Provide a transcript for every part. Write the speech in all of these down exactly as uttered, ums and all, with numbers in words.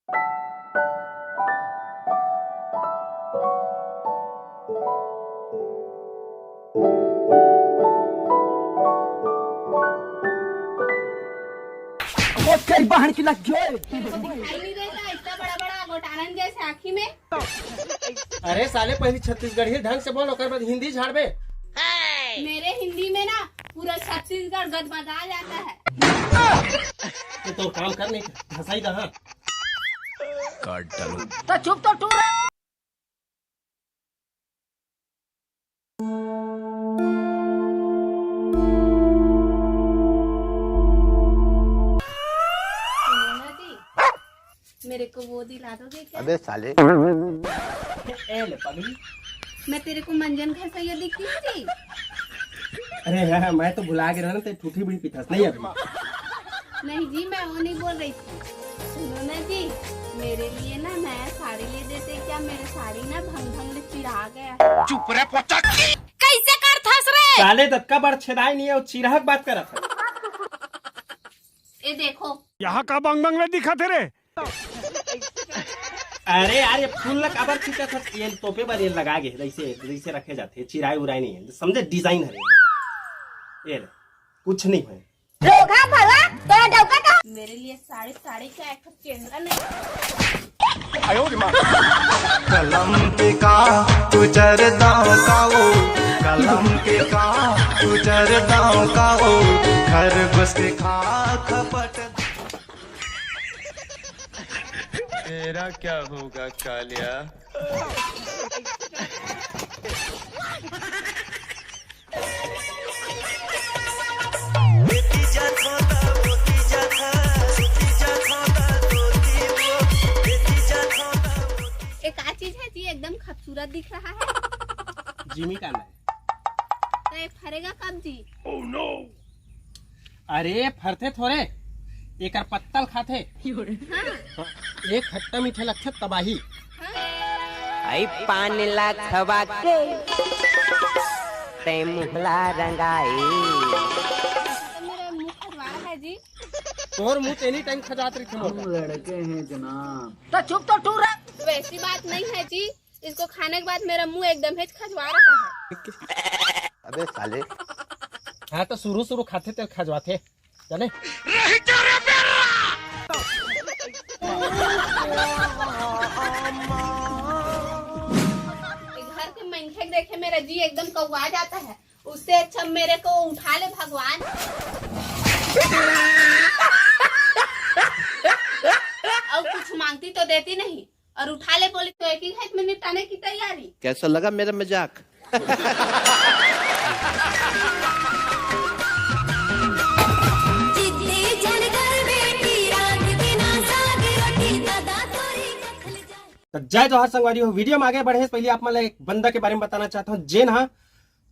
वो कई बहन की लग गई। दिखाई नहीं देता, इतना बड़ा बड़ा गोटानन जैसे आँखी में। अरे साले, पहली छत्तीसगढ़ी ढंग से बोल, ओकर बाद हिंदी झाड़बे। मेरे हिंदी में ना पूरा छत्तीसगढ़ गदगदा जाता है। तो, तो काम कर, नहीं घसाई दा, हाँ। काट डालूं। तो चुप तो टूरा। सुनो ना जी, मेरे को वो दिला दोगे क्या? अबे साले। ए ले पगली। मैं तेरे को मंजन घसैया दिखती हूँ जी? अरे हाँ, मैं तो भुला गया ना, ते ठूठी बीड़ी पीथस नहीं अभी। नहीं जी, मैं वो नहीं बोल रही थी। सुनो ना जी, मेरे लिए ना नया साड़ी ले देते क्या? मेरे साड़ी ना भंग भंग ले चिढ़ा गया है। चुप रे पोचक। कैसे कर थस रे? साले दतका बड़ छेदाई नहीं है, वो चिरहक बात करत है। ए देखो। यहाँ का बंग बंग ले दिखा थे रे? अरे यार, ये फूल ला काबर खींचत हस? ये तोपे बर ये लगा गे, जैसे, जैसे रखे जाते, चिराई उराई नहीं है, समझे? डिजाइन है ये। ये ले, कुछ नहीं है। रोगा भला, तोरा डौका का? मेरे लिए साड़ी, साड़ी का एक ठो केंद्रा नहीं। कलम के का कुचर दाव का वो, कलम के का कुचर दाव का वो, खरगोश के खा खपट। तेरा क्या होगा कालिया? एक आ चीज है जी, एकदम खूबसूरत दिख रहा है। जिमी का नाम। तो ये फरेगा कब जी? अरे फरथे थोरे, एकर पत्तल खाथे। हाँ। एक खट्टा मीठा लगथे तबाही। आई पान ला खवा के ते मुहला रंगाई। तो मेरा मुंह खजवारा है जी। तोर मुंह एनी टाइम खजात रहिथे मोर। हम लड़के हैं जनाब। तो चुप तो टूरा। वैसी बात नहीं है जी, इसको खाने के बाद मेरा मुंह एकदम हेच खजवा रहा है। अबे साले। हाँ, तो शुरू शुरू खाथे तेल खजवाथे, जाने। घर के मनखे देखे मेरा जी एकदम कौआ जाता है, उससे अच्छा मेरे को उठा ले भगवान। और कुछ मांगती तो देती नहीं, और उठा ले बोली तो एक ही हाथ में निपटाने की तैयारी। कैसा लगा मेरा मजाक? तो जय जोहार संगवारी हो, वीडियो में आगे बढ़े से पहले आप मन ला एक बंदा के बारे में बताना चाहता हूँ, जेन हा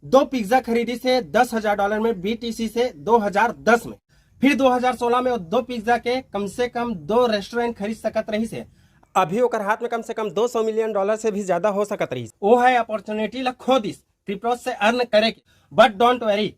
दो पिज्जा खरीदी से दस हजार डॉलर में, बीटीसी से दो हजार दस में। फिर दो हजार सोलह में वो दो पिज्जा के कम से कम दो रेस्टोरेंट खरीद सकत रहिस हे। अभी ओकर हाथ में कम से कम दो सौ मिलियन डॉलर से भी ज्यादा हो सकत रहिस। वो है अपॉर्चुनिटी ला खो दिस क्रिप्टो से अर्न करे के। But don't worry,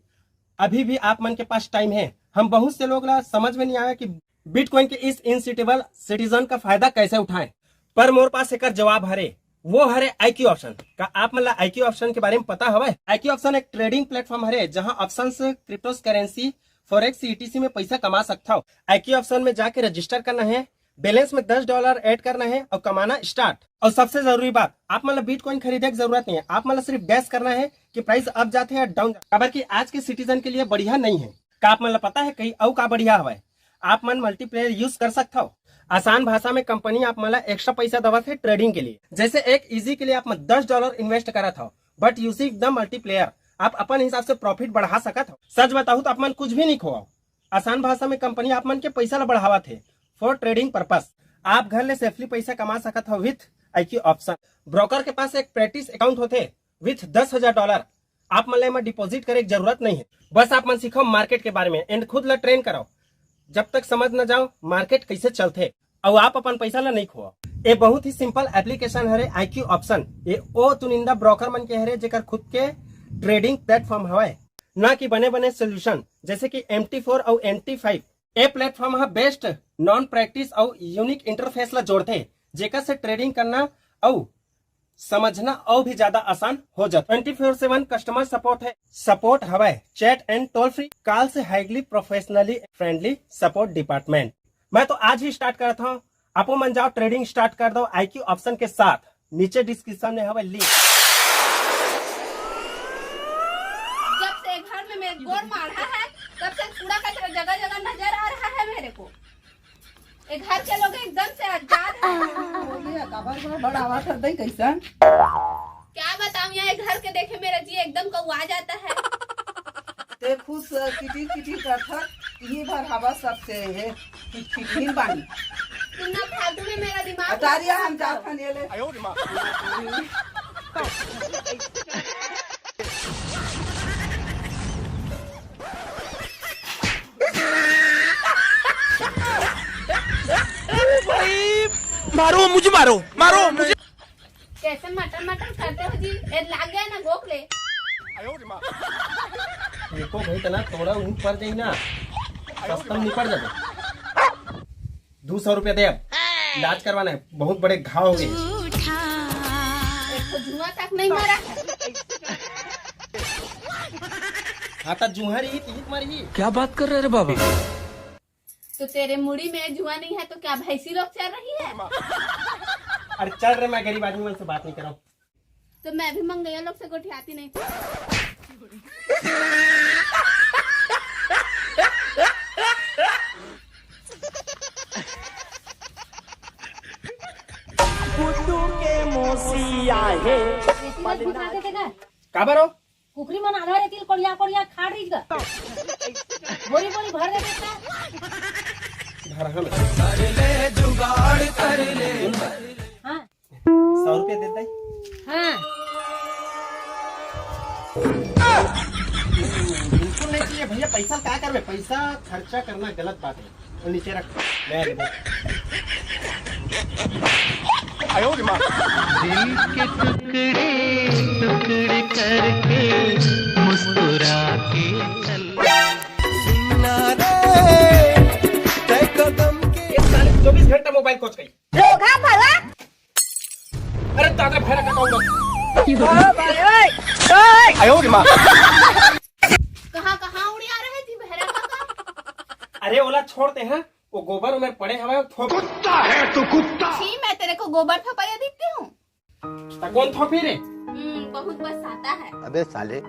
अभी भी आप मन के पास टाइम है। हम बहुत से लोग ला समझ में नहीं आया कि बिटकॉइन के इस इनसिटिबल सिटीजन का फायदा कैसे उठाएं, पर मोर पास एकर जवाब हरे, वो हरे आईक्यू ऑप्शन। का आप मन ला आईक्यू ऑप्शन के बारे में पता हवय? आईक्यू ऑप्शन एक ट्रेडिंग प्लेटफॉर्म हरे, जहां ऑप्शंस, क्रिप्टोस करेंसी, फॉरेक्स, ईटीसी में पैसा कमा सकथव। आईक्यू ऑप्शन में जाके रजिस्टर करना है, बैलेंस में दस डॉलर ऐड करना है और कमाना स्टार्ट। और सबसे जरूरी बात, आप मन ला बिटकॉइन खरीदे के जरूरत नहीं है, आप मन ला सिर्फ गैस करना है कि प्राइस अप जाथे या डाउन, काबर कि आज के सिटीजन के लिए बढ़िया नहीं है। का आप मन ला पता है कहीं अउ का बढ़िया हवय? आप मन मल्टीप्लेयर यूज कर सकथव। आसान भाषा में कंपनी आप मन ला एक्स्ट्रा पैसा देवत है ट्रेडिंग के लिए। जैसे एक ईजी के लिए आप मन दस डॉलर इन्वेस्ट करत हव, but using the multiplier आप अपन हिसाब से प्रॉफिट बढ़ा सकत हव। सच बताहू तो आप मन कुछ भी नहीं खोव। आसान भाषा में कंपनी आप मन के पैसा ला बढ़ावत है for trading purpose। आप घर ले सेफली पैसा कमा सकत हव with आईक्यू ऑप्शन। ब्रोकर के पास एक प्रैक्टिस अकाउंट होथे with दस हजार डॉलर। आप मन ला एमा डिपॉजिट करे के जरूरत नहीं है। बस आप मन सीखो मार्केट के बारे में and खुद ला ट्रेन करो। जब तक समझ न जाओ मार्केट कैसे चलथे, अउ आप अपन पैसा ला नहीं खोओ। ये बहुत ही सिंपल एप्लीकेशन हरे आईक्यू ऑप्शन। ये ओ चुनिंदा ब्रोकर मन के हरे जेकर खुद के ट्रेडिंग प्लेटफॉर्म हवय, ना कि बने बने सोल्यूशन जैसे कि एमटी फोर अउ एमटी फाइव। ए प्लेटफॉर्म ह बेस्ट नॉन प्रैक्टिस अउ यूनिक इंटरफेस ला जोड़थे, जेकर से ट्रेडिंग करना अउ समझना अउ भी ज्यादा आसान हो जाता। Twenty four seven customer support है, सपोर्ट हवय chat and toll free call से, highly professionally friendly support department. मैं तो आज ही स्टार्ट करता हूँ, आपो मन जाओ ट्रेडिंग स्टार्ट कर दो। आईक्यू ऑप्शन के साथ नीचे डिस्क्रिप्शन में हवय लिंक। जब से घर में मेरे गोड़ मारा है, तब से कूड़ा कचरा जगह जगह नजर आ रहा है मेरे को। ये घर के लोग एकदम से आजाद है। बोलिए, काबर बड़ा बड़ा आवाज कर दई कैसन? क्या बताऊं, यहाँ घर के देखे मेरा जी एकदम कौआ जाता है। ते खुश किटी किटी करथस, इही भर हवा सबसे है, फिट फिट ही बानी। तुम ना फालतू में मेरा दिमाग अटारिया हम जाथन ये ले। भाई, मारो मुझे, मारो, मारो मुझे। कैसे मटर मटर करते हो जी? ए, लाग गया ना गोखले। देखो भाई, तना तोड़ा ऊंट पर जाई ना, सस्ता में निपट जाबे। दो सौ रुपया दे, अब इलाज करवाना है, बहुत बड़े घाव हो गए। एक तो जुआ तक नहीं मारा। हाँ, तो जुहर ही तीत मर ही। क्या बात कर रहे रे बाबा? तो तेरे मुड़ी में जुआ नहीं है तो क्या भैंसी लोग चर रही है? अरे चल रे, मैं गरीब आदमी मन से बात नहीं कर रहा हूँ। तो मैं भी मंगैया लोग से गोठियाती नहीं। गुड्डू के मौसी आहे। काबर हो? कुकरी मन आधा रेतिल कोड़िया कोड़िया खाड़ रही गा। बोरी बोरी भर देते का? भर हम। हाँ। सौ रुपया देता है। हाँ। बिल्कुल नहीं चाहिए भैया, पैसा का करबे? पैसा खर्चा करना गलत बात है। वो नीचे रख, मैं आ जाऊंगा। दिल के टुकड़े टुकड़े करके मुस्कुरा के चल। सुनना रे, तय कदम के ये साले चौबीस घंटा मोबाइल खोज गई। धोखा भला। अरे दादा, भैरा का काउंटर। आयो रे माँ। कहाँ कहाँ उड़िया रहे थी भैरा का? अरे ओला छोड़ते हैं, वो गोबर उमर पड़े हवाए, थोप। कुत्ता है तू, कुत्ता। छी, मैं तेरे को गोबर थपैया दिखती हूँ? त कौन थोपी रे? हम्म, बहुत बरसाता है। अबे साले।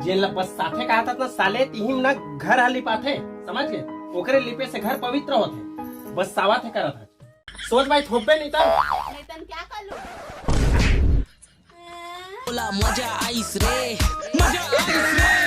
जेन ला बरसाथे कहा था ना साले, तिहिम ना घर हाली पाथे, समझ गए? ओकरे लिपे से घर पवित्र होथे। बरसावा थे करत है। सोच भाई, थोपबे नहीं त। नहीं तन क्या कर लूं? बोला मजा आइस रे, मजा आइस रे।